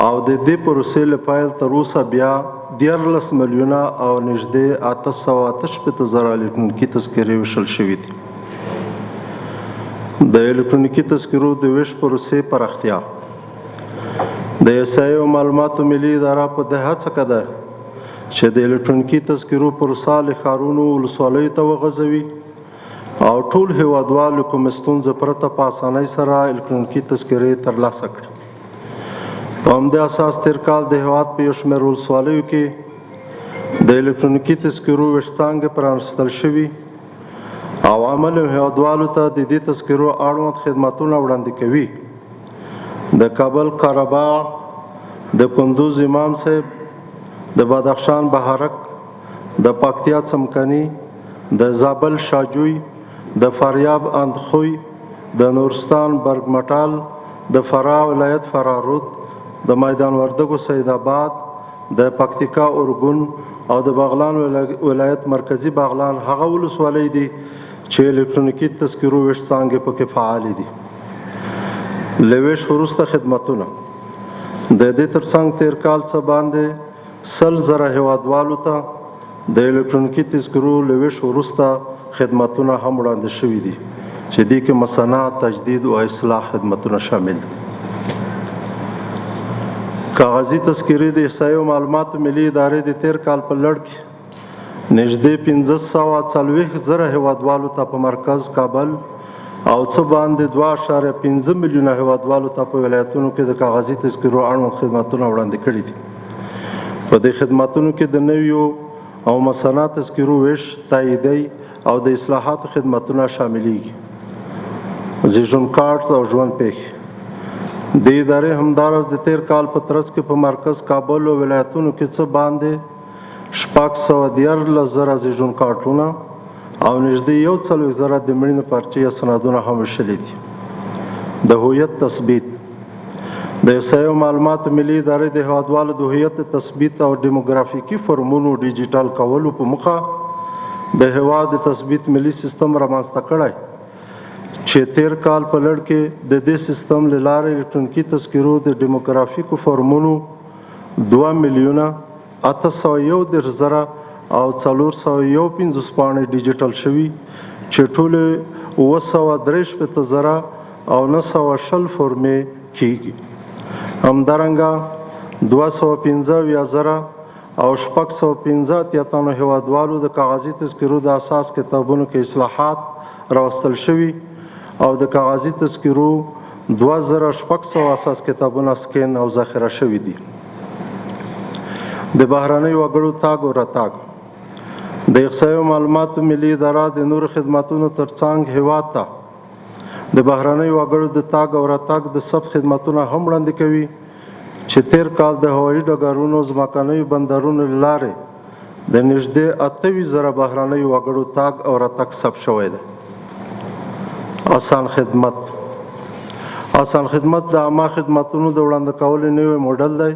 او د دې پروسې له پیل تر اوسه بیا 13 میلیونه او نږدې 868 زره الکترونیکي تذکرې ویشل شوې دي. د الکترونیکي تذکرو د ویش پروسې پراختیا: د احصایې او معلوماتو ملي اداره په دې هڅه کې ده چې د الکترونیکي تذکرو پروسه له ښارونو ولسوالیو ته وغځوي او ټول هیوادوال له کومې ستونزې پرته په اسانۍ سره الکترونیکي تذکرې ترلاسه کړي. په همدې اساس تېر کال د هیواد په یو شمېر ولسوالیو کې د الکترونیکي تذکرو ویش څانګې پرانیستل شوي او عمل هیوادوالو ته د دې تذکرو اړوند خدمتونه وړاندې کوي. د کابل قرهباغ، د کندوز امام صاحب، د بدخشان بهارک، د پکتیا څمکني، د زابل شاجوی، د فاریاب اندخوی، د نورستان برګمټال، د فراه ولایت فرارود، د میدان وردګو سید آباد، د پکتیکا ارګون او د بغلان ولایت مرکزي بغلان هغه ولسوالۍ دي چې الکترونیکي تذکرو ویش څانګې پکې فعالې دي. له ویش وروسته خدمتونه: د دې ترڅنګ تېر کال څه باندې 100,000 هیوادوالو ته د الکترونیکي تذکرو له ویش وروسته خدمتونه هم وړاندې شوي دي چې دې کې مثنی، تجدید او اصلاح خدمتونه شامل دي. کاغذي تذکرې: د احصایې او معلوماتو ملي ادارې د تېر کال په لړ کې نږدې 540,000 هیوادوالو ته په مرکز کابل او څه باندې 2.5 میلیونه هیوادوالو ته په ولایتونو کې د کاغذي تذکرو اړوند خدمتونه وړاندې کړي دي. په دې خدمتونو کې د نویو او مثنی تذکرو ویش، تاییدۍ او د اصلاحاتو خدمتونه شاملېږي. زیږون کارت او ژوند پېښې: د ادارې همداراز د تېر کال په ترڅ کې په مرکز کابل او ولایتونو کې څه باندې 613,000 زیږون کارتونه او نږدې 41,000 د مړینې پرچې یا سندونه هم ویشلي دي. د هویت تثبیت: د احصایې او معلوماتو ملي ادارې د هیوادوالو د هویت د تثبیت او دیموګرافیکي فرمونو ډیجیټل کولو په موخه د هیواد د تثبیت ملي سیستم رامنځته کړی چې تېر کال په لړ کې د دې سیستم له لارې الکترونیکي تذکرو د دیموګرافیکو فرمونو 2,831,451 پاڼې ډیجیټل شوي چې ټولې 763,920 فورمې کېږي. همدارنګه 275,685 تنو هیوادوالو د کاغذي تذکرو د اساس کتابونو کې اصلاحات راوستل شوي او د کاغذي تذکرو 2600 اساس کتابونه سکین او ذخیره شوي دي. د بهرنیو وګړو تګ او راتګ: د احصایې او معلوماتو ملي اداره د نورو خدمتونو ترڅنګ هیواد ته د بهرنیو وګړو د تګ او راتګ د ثبت خدمتونه هم وړاندې کوي چې تېر کال د هوایي ډګرونو، ځمکنیو بندرونو له لارې د نږدې 28,000 بهرنیو وګړو تګ او راتګ ثبت شوی دی. آسان خدمت: آسان خدمت د عامه خدمتونو د وړاندې کولو نوی موډل دی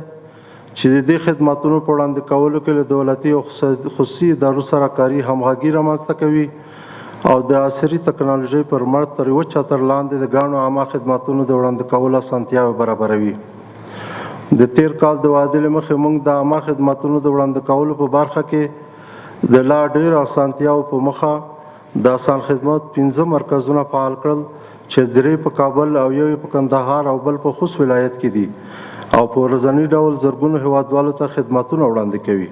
چې د دې خدمتونو په وړاندې کولو کې له دولتي او خصوصي ادارو سره کاري همغږي رامنځته کوي او د عصري تکنالوژۍ پر مټ تر یوه چتر لاندې د ګڼو عامه خدمتونو د وړاندې کولو اسانتیاوې برابروي. د تېر کال د وعدې له مخې موږ د عامه خدمتونو د وړاندې کولو په برخه کې د لا ډېرو اسانتیاوو په موخه د آسان خدمت 5 مرکزونه فعال کړل چې 3 په کابل او یو یې په کندهار او بل په خوست ولایت کې دي او په ورځني ډول زرګونو هیوادوالو ته خدمتونه وړاندې کوي.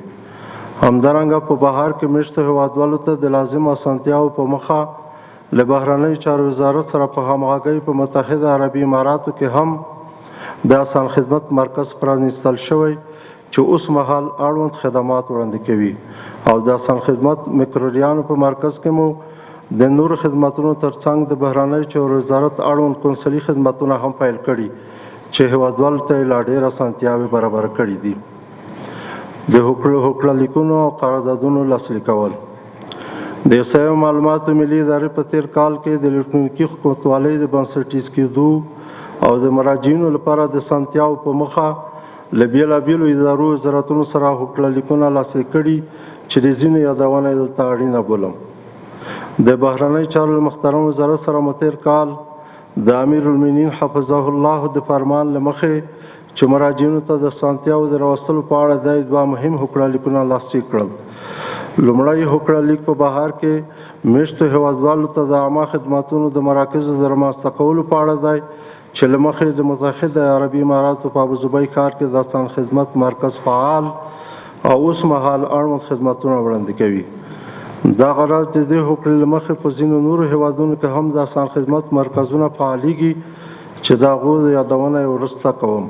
همدارنګه په بهر کې مېشتو هیوادوالو ته د لازمو اسانتیاوو په موخه له بهرنیو چارو وزارت سره په همغږۍ په متحده عربي اماراتو کې هم د آسان خدمت مرکز پرانیستل شوی چې اوس مهال اړوند خدمات وړاندې کوي او د آسان خدمت مکروریانو په مرکز کې مو د نورو خدمتونو ترڅنګ د بهرنیو چارو وزارت اړوند کونسلي خدمتونه هم پیل کړي چې هیوادوالو ته یې لا ډېر اسانتیاوې برابر کړې دي. د هوکړه لیکونو او قراردادونو لاسلیکول: د احصایې او معلوماتو ملي ادارې په تېر کال کې د الکترونیکي حکومتوالۍ د بنسټیز کېدو او د مراجعینو لپاره د اسانتیاوو په موخه له بېلابېلو ادارو وزارتونو سره هوکړه لیکونه لاسلیک کړي چې د ځینو یادونه یې دلته اړینه بولم. د بهرنیو چارو له محترم وزارت سره مو تېر کال د امیرالمؤمنین حفظه الله د فرمان له مخې چې مراجعینو ته د اسانتیاوو د راوستلو په اړه دی دوه مهم هوکړه لیکونه لاسلیک کړل. لومړی هوکړه لیک په بهر کې میشتو هیوادوالو ته د عامه خدماتونو د مراکزو د رامنځته کولو په اړه دی چې له مخې د متحده عربي اماراتو په ابوظبۍ ښار کې د آسان خدمت مرکز فعال او اوس مهال اړوند خدمتونه وړاندې کوي. دغه راز د دې هوکړې له مخې په ځینو نورو هیوادونو کې هم د آسان خدمت مرکزونه فعالیږي چې د هغو د یادونه یې وروسته کوم.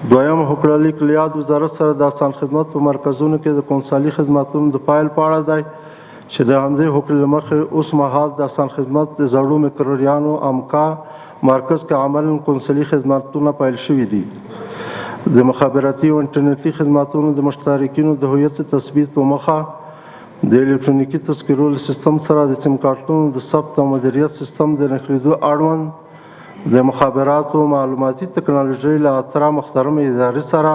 دویم هوکړه لیک له یاد وزارت سره د آسان خدمت په مرکزونو کې د کونسلي خدمتونو د پیل په اړه دی چې د همدې هوکړې له مخې اوس مهال د آسان خدمت د زړو مکروریانو امکا مرکز کې عملاً کونسلي خدمتونه پیل شوي دي. د مخابراتي او انټرنیټي خدماتونو د مشترکینو د هویت تثبیت په موخه د الکترونیکي تذکرو له سیستم سره د سیم کارتونو د ثبت او مدیریت سیستم د نښلېدو اړوند د مخابراتو معلوماتي تکنالوژۍ له اترا محترمې ادارې سره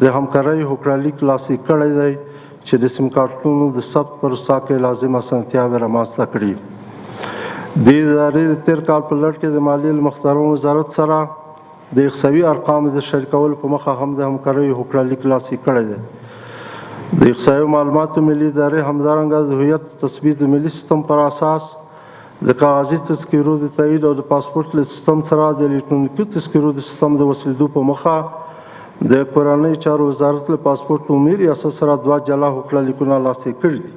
د همکارۍ هوکړه لیک لاسلیک کړی دی چې د سیم کارتونو د ثبت پروسه کې لازم اسانتیاوې رامنځته کړي. دې ادارې د تېر کال په لړ کې د مالیې له محترم وزارت سره د احصایوي ارقامو د شریکولو په موخه هم د همکاریو هوکړه لیک لاسلیک کړی دی. د احصایوي معلوماتو ملي ادارې همدارنګه د هویت تثبیت د ملي سیستم پر اساس د کاغذي تذکرو د تایید او د پاسپورت له سیستم سره د الکترونیکي تذکرو د سیستم د وصلېدو په موخه د کورنیو چارو وزارت له پاسپورت عمومي ریاست سره دوه جلا هوکړه لیکونه لاسلیک کړي دي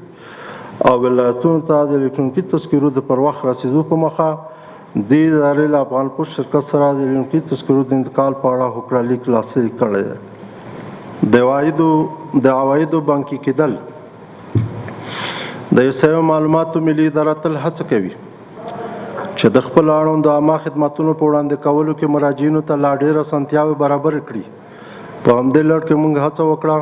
او ولایتونو ته د الکترونیکي تذکرو د پر وخت رسېدو په موخه دې ادارې له افغان پوسټ شرکت سره د الکترونیکي تذکرو د انتقال په اړه هوکړه لیک لاسلیک کړی دی. د عوایدو بانکي کېدل. د احصایو معلوماتو ملي اداره تل هڅه کوي چې د خپلو اړوندو عامه خدمتونو په وړاندې کولو کې مراجعینو ته لا ډېر اسانتیاوې برابرې کړي. په همدې لړ کې موږ هڅه وکړه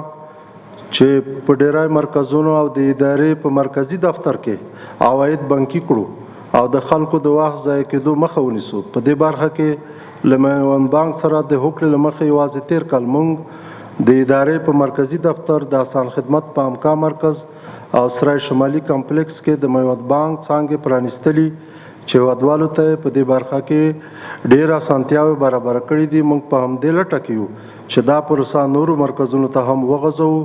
چې په ډېری مرکزونو او د ادارې په مرکزي دفتر کې عواید بانکي کړو او د خلکو د وخت ضایع کېدو مخه ونیسو. په دې برخه کې له میوند بانک سره د هوکړې له مخې یوازې تېر کال موږ د ادارې په مرکزي دفتر، د آسان خدمت په امکا مرکز او سرای شمالي کمپلیکس کې د میوند بانک څانګې پرانیستلي چې هېوادوالو ته یې په دې برخه کې ډېر اسانتیاوې برابره کړې دي. موږ په همدې لټه کې یو چې دا پروسه نورو مرکزونو ته هم وغځوو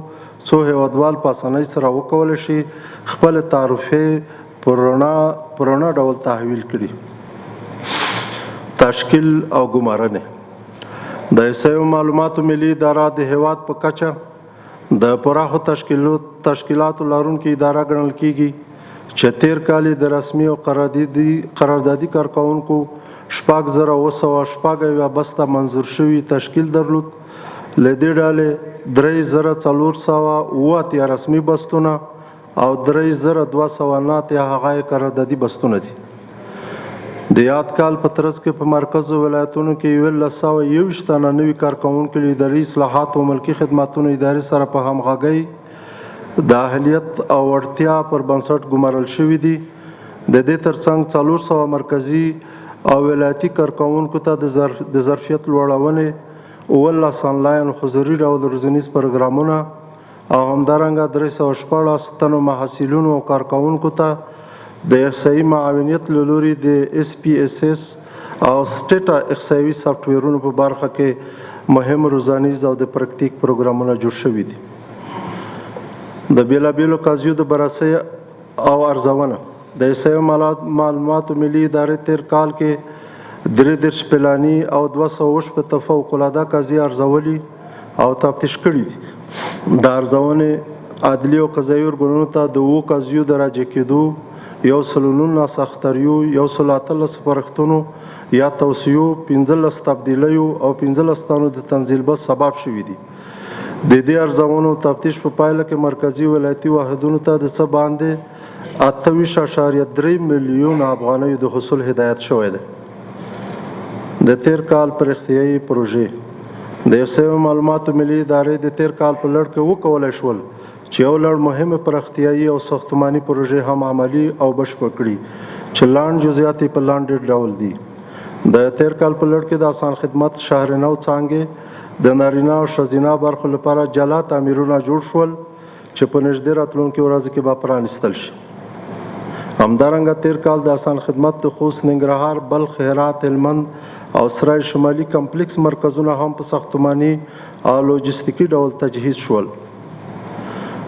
څو هېوادوال په اسانۍ سره وکولی شي خپلې تعرفې په رڼا ډول تحویل کړي. تشکیل او ګمارنې. د احصایو معلوماتو ملي اداره د هېواد په کچه د پراخو تشکیلاتو لرونکې اداره ګڼل کېږي چې تېر کال یې د رسمي او قراردادي کارکوونکو 6776 بسته منظور شوي تشکیل درلود. له دې ډلې 3487 رسمي بستونه او 3289 هغه یې قراردادي بستونه دي. د یاد کال په ترڅ کې په مرکزو ولایتونو کې 1121 تنه نوي کارکوونکي له اداري اصلاحاتو او ملکي خدماتونو ادارې سره په همغږۍ د اهلیت او وړتیا پر بنسټ ګمارل شوي دي. د دې ترڅنګ 400 مرکزي او ولایتي کارکوونکو ته د ظرفیت لوړونې 17 آنلاین حضوري ډول روزنیز پروګرامونه او همدارنګه 316 تنو محصلینو او کارکوونکو ته د احصایي معاونیت له لوري د اس پي اس اس او سټیټا احصایوي سافټویرونو په برخه کې مهم روزنیز او د پرکتیک پروګرامونه جوړ شوي دي. د بېلابېلو قضیو د بررسۍ او ارزونه. د احصایي معلوماتو ملي ادارې تېر کال کې 33 پلاني او 260 فوق العاده قضیې ارزولي او تفتیش کړي دي. د ارزونې عدلي او قضایي ارګانونو ته د 7 قضیو د راجع کېدو، 119 اخطاریو، 118 سپارښتنو یا توصیو، 15 تبدیلیو او 15 تنو د تنزیل بس سبب شوي دي. د دې ارزونو او تفتیش په پایله کې مرکزي ولایتي واحدونو ته د څه باندې 28.3 میلیونه افغانیو د حصول هدایت شوی دی. د تېر کال پراختیایي پروژې. د احصایو معلوماتو ملي ادارې د تېر کال په لړ کې وکولی شول چې یو لړ مهمې پراختیایي او ساختماني پروژې هم عملي او بشپړ کړي چې لاندې جزئیات یې په لاندې ډول دي. د تېر کال په لړ کې د آسان خدمت شهر نو څانګې د نارینه او ښځینه برخو لپاره جلا تعمیرونه جوړ شول چې په نږدې راتلونکي ورځو کې به پرانیستل شي. همدارنګه تېر کال د آسان خدمت د خوست، ننګرهار، بلخ، هرات، هلمند او سرای شمالي کمپلیکس مرکزونه هم په ساختماني او لوجستیکي ډول تجهیز شول.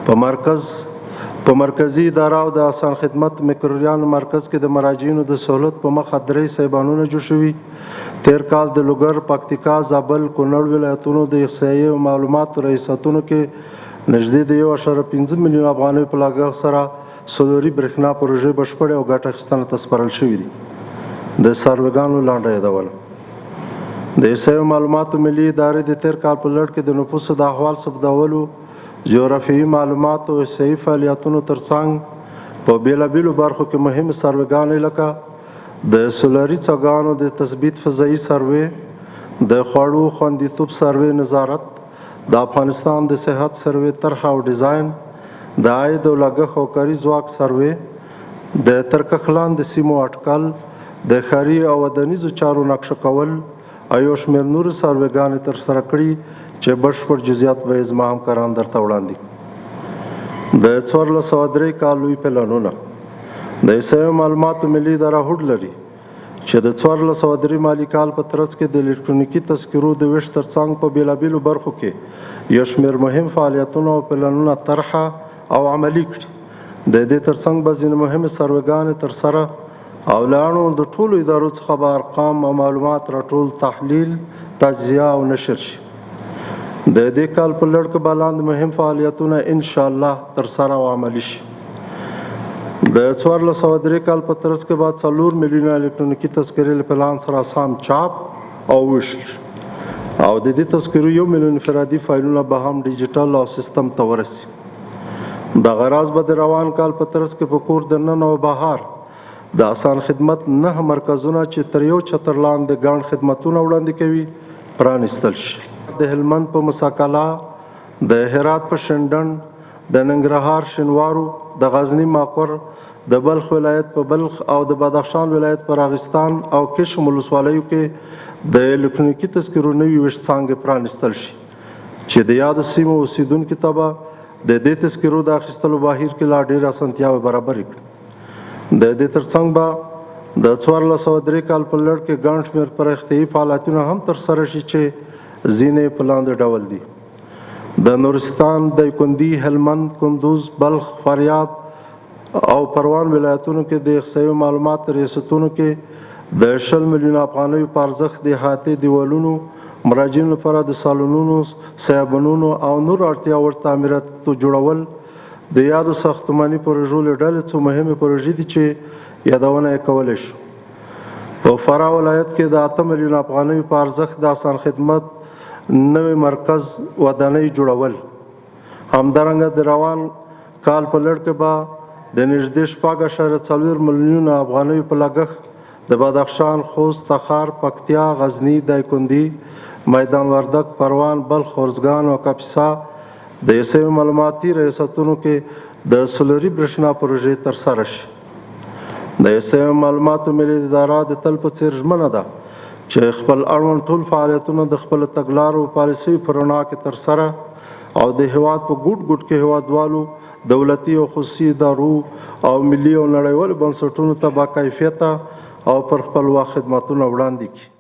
په مرکز په مرکزي اداره او د آسان خدمت مکروریانو مرکز کې د مراجعینو د سهولت په مخه درې صیبانونه جوړ شوي. تیر کال د لوګر، پکتیکا، زابل، کونړ ولایتونو د احصایې او معلوماتو ریاستونو کې نږدې د 1.5 میلیون افغانیو په لګښت سره سولري برېښنا پروژې بشپړې او ګټه اخیستنه ته سپارل شوې دي. د سروېګانو لنډه یادونه: د احصایې او معلوماتو ملي ادارې د تیر کال په لړ کې د نفوسو د احوال ثبتولو، جغرافیوي معلوماتو او احصایي فعالیتونو ترڅنګ په بېلابېلو برخو کې مهمې سروېګانې لکه د سولري څاګانو د تثبیت فضایي سروې، د خوړو خوندیتوب سروې نظارت، د افغانستان د صحت سروې طرحه او ډیزاین، د عاید او لګښت او کاري ځواک سروې، د ترکښ لاندې سیمو اټکل، د ښاري او ودانیزو چارو نقشه کول او یو شمېر نورې سروېګانې ترسره کړي چې بشپړ جزئیات به یې زما همکاران درته وړاندې کړي. د 1403 کال لوی پلانونه: د احصایې او معلوماتو ملي اداره هوډ لري چې د 1403 مالي کال په ترڅ کې د الکترونیکي تذکرو د ویش ترڅنګ په بېلابېلو برخو کې یو شمېر مهم فعالیتونه او پلانونه طرحه او عملي کړي. د دې ترڅنګ به ځینې مهمې سروېګانې ترسره او له اړوندو ټولو ادارو څخه به ارقام او معلومات راټول، تحلیل، تجزیه او نشر شي. د دې کال په لړ کې به لاندې مهم فعالیتونه انشاءالله ترسره او عملي شي. د 1403 کال په ترڅ کې به 4 میلیونه الکترونیکي تذکرې له پلان سره سم چاپ او وویشل شي او د دې تذکرو 1 میلیون انفرادي فایلونه به هم ډیجیټل او سیستم ته ورسي. دغه راز به د روان کال په ترڅ کې په کور دننه او بهر د آسان خدمت 9 مرکزونه چې تر یو چتر لاندې ګڼ خدمتونه وړاندې کوي، پرانیستل شي. د هلمند په مساکلا، د هرات په شینډنډ، د ننګرهار شینوارو، د غزني ماکور، د بلخ ولایت په بلخ او د بدخشان ولایت په راغستان او کشم ولسوالیو کې د الکترونیکي تذکرو نوي ویش څانګې پرانیستل شي چې د یادو سیمو اوسېدونکو ته به د دې تذکرو د اخیستلو بهیر کې لا ډېرې اسانتیاوې برابرې کړي. د دې ترڅنګ به د 1403 کال په لړ کې ګڼ شمېر پراختیایي فعالیتونه هم ترسره شي چې ځینې په لاندې ډول دي. د نورستان، دایکندي، هلمند، کندوز، بلخ، فاریاب او پروان ولایتونو کې د احصایي معلومات ریاستونو کې د 20 میلیون افغانیو په ارزښت د احاطې دیوالونو، مراجعینو لپاره د سالونونو، سیابونونو او نورو اړتیا وړ تعمیراتو جوړول د یادو ساختماني پروژو له ډلې څو مهمې پروژې دي چې یادونه یې کولی شو. په فراه ولایت کې د 8 میلیون افغانیو په ارزښت د آسان خدمت نوی مرکز ودانۍ جوړول. همدارنګه د روان کال په لړ کې به د نږدې 6.4 میلیونه افغانیو په لګښت د بدخشان، خوست، تخار، پکتیا، غزني، دایکندي، میدان وردک، پروان، بلخ، ارزګان او کاپیسا د احصایي معلوماتي ریاستونو کې د سولري برېښنا پروژې ترسره شي. د احصایي معلوماتو ملي اداره د تل په څېر ژمنه ده چې خپل اړوند ټول فعالیتونه د خپلو تګلارو او پالیسیو په رڼا کې ترسره او د هېواد په ګوټ ګوټ کې هېوادوالو، دولتي او خصوصي ادارو او ملي او نړیوالو بنسټونو ته باکیفیته او پر خپل وخت خدمتونه وړاندې کړي.